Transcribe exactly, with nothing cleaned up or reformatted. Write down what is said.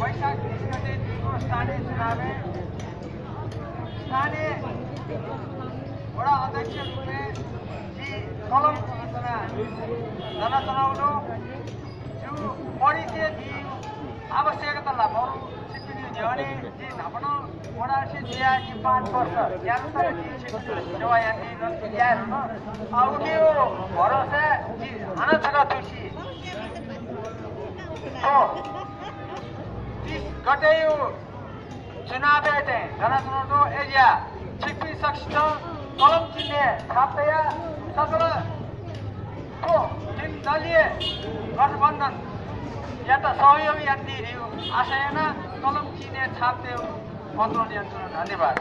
वैशाख तीस गते जुइगु स्थानीय चुनावय् स्थानीय वडा अध्यक्ष रूपय् जि कलम चिने दनाच्वनागु दु। जिगु परिचय बीगु आवश्यकता ला मरु। छिकपिनि न्ह्यःने जि न्हापा नं वडा अध्यक्ष जुयाः जि पाँच वर्ष यानातःगु दु। जि छिकपिनि सेवा यानातःगु दु। अ, उकिया भरोसाय् जि हानं छकः तुसि। थ्व तीस गतेया चुनावय् थें दनाच्वनागु दु। अय्‌जुयाः छिकपिं सकसितं कलम चिन्हय् छाप तयाः सकल थ्व निर्दलीय गठबन्धनयात सहयोग यानादी धइगु आशा यानाः कलम चिन्हय् छाप तयेगु अनुरोध यानाच्वना। धन्यवाद।